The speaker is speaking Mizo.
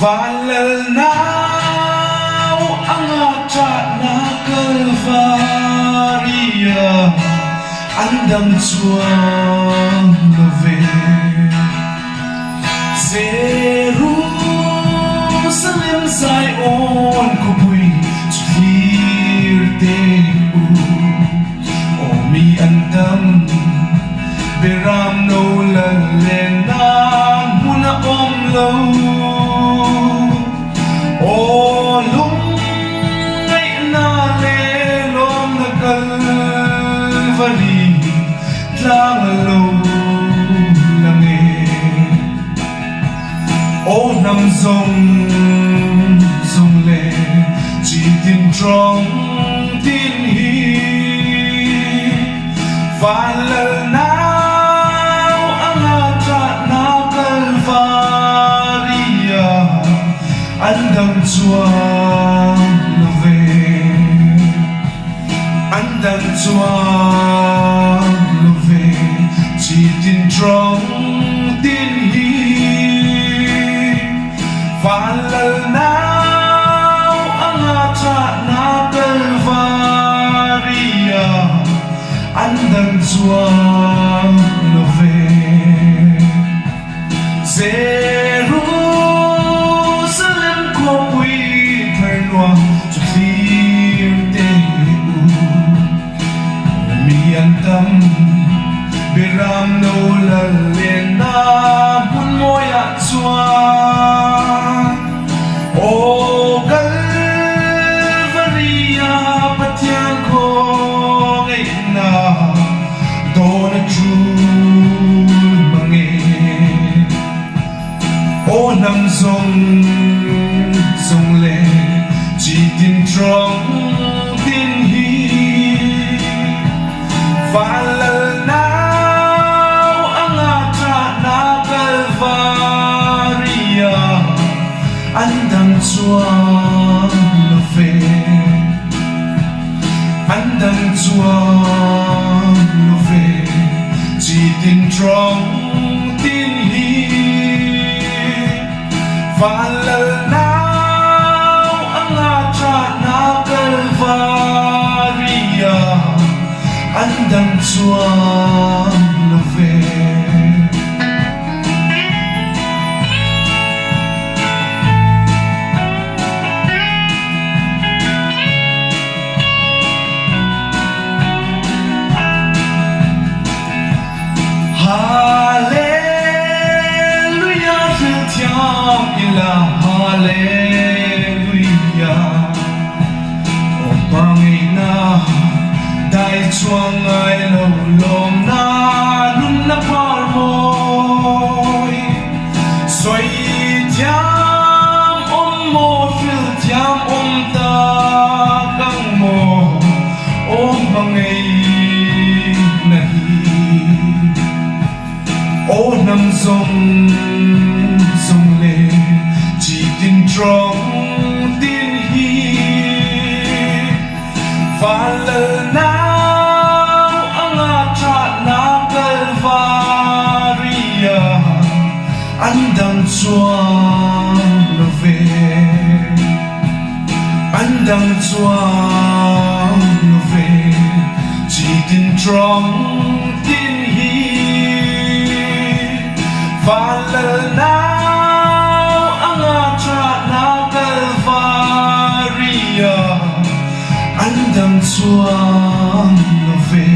Vanlal nau anga ṭahna Kalvaria an dam chuang lo ve. Jerusalem Zion khawpui chu thlir teh u. Aw mi an tam, Beram no lal len nan hmun a awm lo. Aw lungngaihna le lawmna Kalvari tlang a lo lang e. Aw hnam zawng zawng le chi tin tawng tin hi van lal nau anga ṭahna Kalvari ah an dang chuang lo ve. An dang chuang lo ve chi tin tawng tin hi van lal nau anga ṭahna Kalvari ah an dang chuang lo ve. Jerusalem khuapui thar nuam cu thlir te u. Mi an tam, biaram no lal lennak hmun mawi ah chuan. Aw Kalvari ah Pathian khawngaihnak Dawn a ṭul mang e. Aw hnam zong zong le citin ṭong tin hi van lal nau a nga ṭahnak Kalvari ah an dang cuang lo ve. An dang cuang lo ve citin ṭong tin hi van lal nau a nga ṭahnak Kalvari ah an dang cuang lo ve. Hallelujah hril thiam ila Hallelujah Awpa ngeihna dai chuang ngai lo lawmna nunna par mawi Soi thiam um maw hril thiam um ta kang maw aw hmangei na hi aw hnam zong zong le ci tin ṭong tin hi van lal nau a nga ṭahnak Kalvari ah an dang cuang lo ve. An dang cuang lo ve. Citin ṭong tin hi van lal nau a nga ṭahnak Kalvari ah an dang cuang lo ve.